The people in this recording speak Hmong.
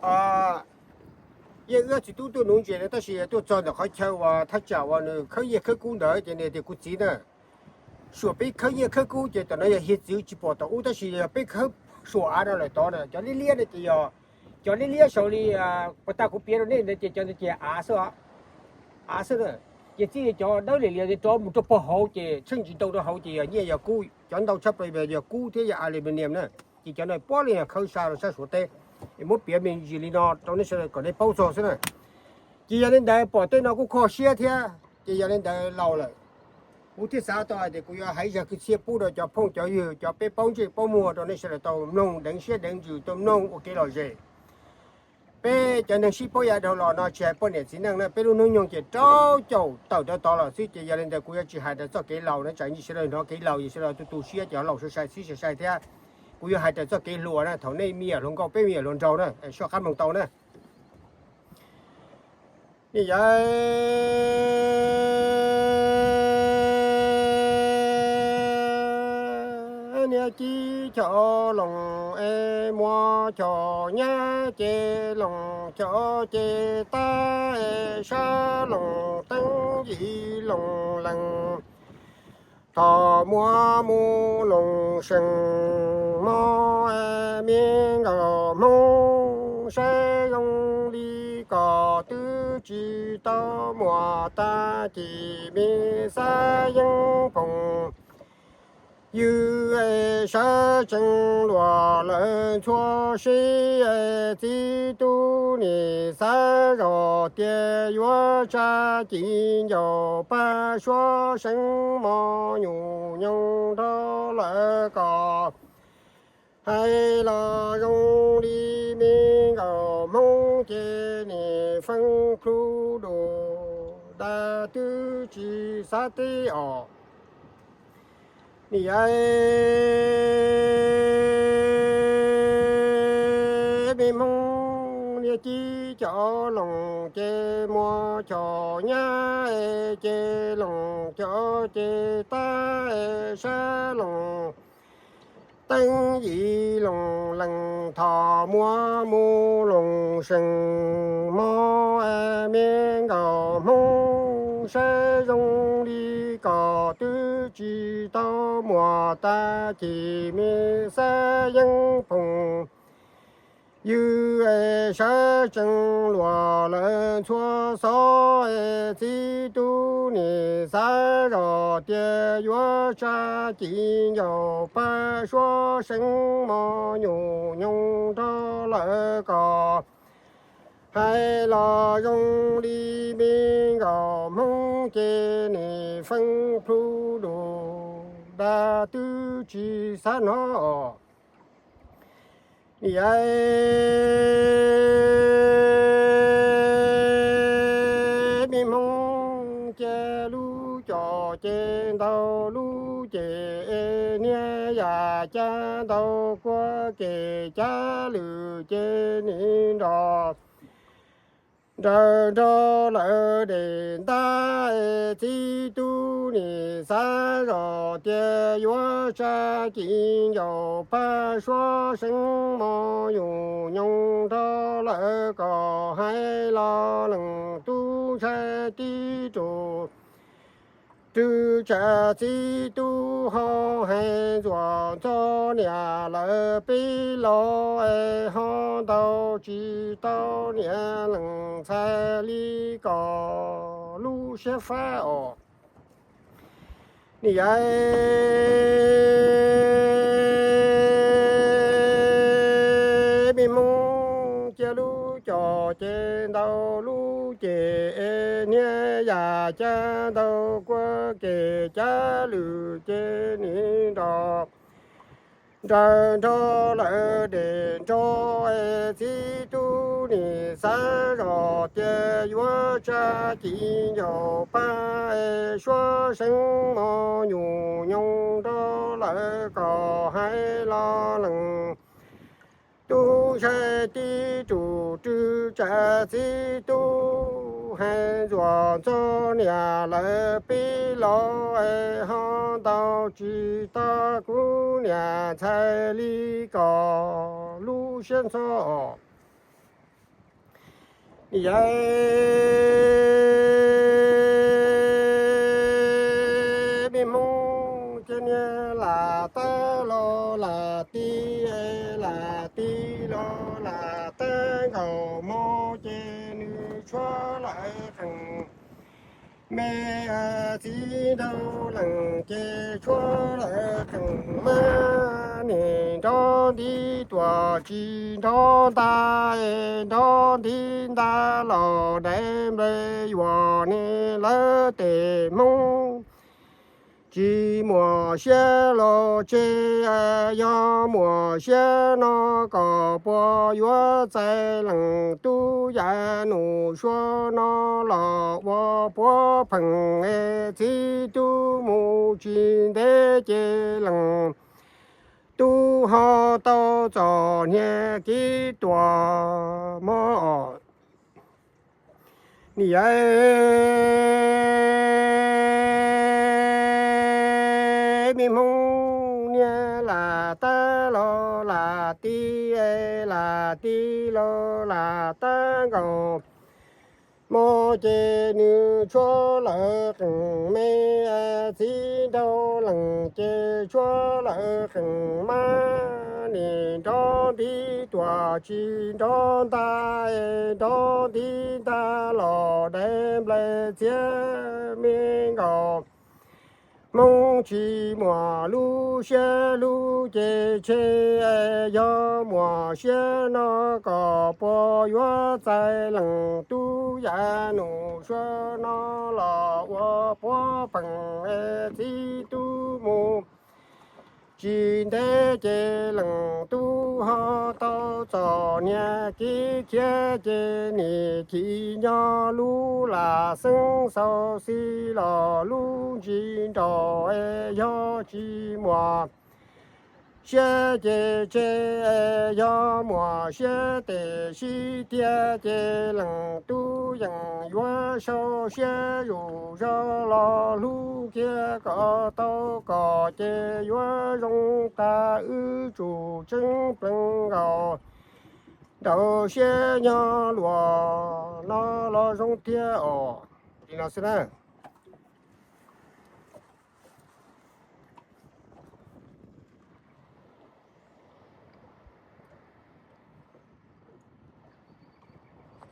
Yeej wb txiv tub tuaj nuv ntses no tab sis tuaj txog ntawm qhov chaw uas thaj tsam uas nws khawb nyiaj khawb kub ntawd ces nws tias kuv txiv na, suam peb khawb nyiaj khawb kub ces tam no yog hiav txwv tsis pom tom ub tab sis yog peb khawb suam av no lawm tod na. Cov liab liab no ces yog cov liab liab saud li pas tag kuv piav rau nej ntawd ces cov ntawd ces av xwb, av xwb na. Ces txij cov dawb liam liam rov mus rau pog hauv ces tsheej tsis ntau rau hauv ces yog nyiaj yog kub, cov ntau tshaj plaws yog kub thiab yog aluminium na. Ces cov no puav leej yog khawb sa rau sab Suav teb. Es muab piav me ntsis li no rau nej sawv daws kom nej paub txog xwb na. Ces yog li ntawd pom tej no kuj kho siab thiab ces yog li ntawd laus lawm, kuv thiaj xav tau hais tias kuv yuav hais zaj kwv txhiaj pub rau cov phooj cov ywg, cov peb paub ntsej paub muag rau nej sawv daws tau mloog deev siab deev ntsws, tau mloog ua kev lom zem. Peb cov neeg sib paub yav dhau los no tsis hais poj niam txiv neej na, peb lub hnub nyoog ces rau caum tawm rau tod lawm xwb ces yog li ntawd kuv yuav tsis hais raws txoj kev laus na, tsam ib ntsis sawv daws hnov kev laus ces sawv daws tu tu siab ces ho laus sai sai xwb sai sai thiab. Kuv yuav hais raws txoj kev hluas na, thaum nej me nyuam hluas nkauj peb me nyuam hluas nraug na, soj qab mloog tau na. Niam yawm, niag Cib Chov Loos es Muas Chov Nyab ces Loos Chov ces tab es sab Loos Teeb Yim Loos Lees, Thom Muas mus Loos Sees, hmo es me nkawm Hmoob saib zoo li kom twb tsis tau muas tag, ces me Xab Yeeb Phoom ywg es sawv tsees luag lawm ntxhua sib es txib tub nim xav zog tias yuav tsa ci ncaus pab suab seev mos nyuj nyoos nrog lawv kom hais los zoo li me nkawm Hmoob ces nim feeb plhu dub dag twb tsis xav teb os. Niam yawm, me Hmoob niag Cib Chov Loos ces Muas Chov Nyab es ces Loos Chov ces tab es sab Loos Teeb Yim Loos Lees, Thom Muas mus Loos Sees, hmo es me nkawm Hmoob saib zoo li kom twb tsis tau muas tag, ces me Xab Yeeb Phoom ywg es sawv tsees luag lawm ntxhua xov es txib tub nim xav zog tias yuav tsa ci ncaus pab suab seev mos nyuj nyoos nrog lawv kom hais los zoo li me nkawm Hmoob ces nim feeb plhu dub dag twb tsis xav hnov os. Niam yawm, me Hmoob ces lub coj ces ntau lub ces es niag yam caj ntau kuab ke cab lwm ces nim nrog nrawm nrog lawv dej ntab es txib tub nim xav zog tias yuav tsa ci ncaus pab suab seev mos nyuj nyoos nrog lawv kom hais los lees tub ntshai tib tug rwg tsam txib tub ho hais ntxuam ntxog niam lawv peb los es ho ntau tsis tau niam lees ntxhais li kom lub siab fab os. Niam yawm, me Hmoob ces lub coj ces ntau lub ces es niag yam caj ntau kuab ke cab lwm ces nim nrog nrawm nrog lawv dej nrog es txib tub nim xav zog tias yuav tsa ci ncaus pab es suab seev mos nyuj nyoos nrog lawv kom hais los lees tub ntshai tib tug rwg tsam txib tub hais ntxuam ntxog niam lawv peb los es ho ntau tsis tau kuv niam ntxhais li kom lub siab ntxhov os. Niam yau, me Hmoob ces niag lam tab los lam tib, lam tib los lam tab nkaus, hmo ces nws tshuab lawv qees me, txiv nraug lees ces tshuab lawv qees mab, nim nrov ntiv tuam tsis nrov nta, nrov ntiv nta los daiv nplej yuam, niag lawv tej Hmoob tsis muaj siab los tseg, yog muaj siab no kom puas yuav txais leej tub yam Nus Suav no los ua puav pheej, es txiv tub mus tsis ntev ces leej tub ho tau txom hnia kib tuam mog. Niam yau, me Hmoob niag lam tab los lam tib, lam tib los lam tab nkaus, hmo ces nws tshuab lawv qees me, txiv nraug lees ces tshuab lawv qees mab, nim nrov ntiv tuam tsis nrov nta, nrov ntiv nta los daiv nplej txiav me nkaus. Hmoob tsis muaj lub siab lub ces tseg, yog muaj siab no kom puas yuav txais leej tub yam Nus Suav no los ua puav pheej, txiv tub mus tsis ntev ces leej tub ho tau txom hnia kib khiav, ces nim chim nyob lub lam xeeb xau xis los lub ntsis nraus, yog tsis muaj siab ces tseg, yog muaj siab tes sib tiag ces leej tub yeej yuav sau siab zus zog los hlub kiag kom tau kom ces yuav zoo tag, wb tsum tseeb plees nkaus, nraus siab nyob luag no los zoo tiag os. Li no xwb na.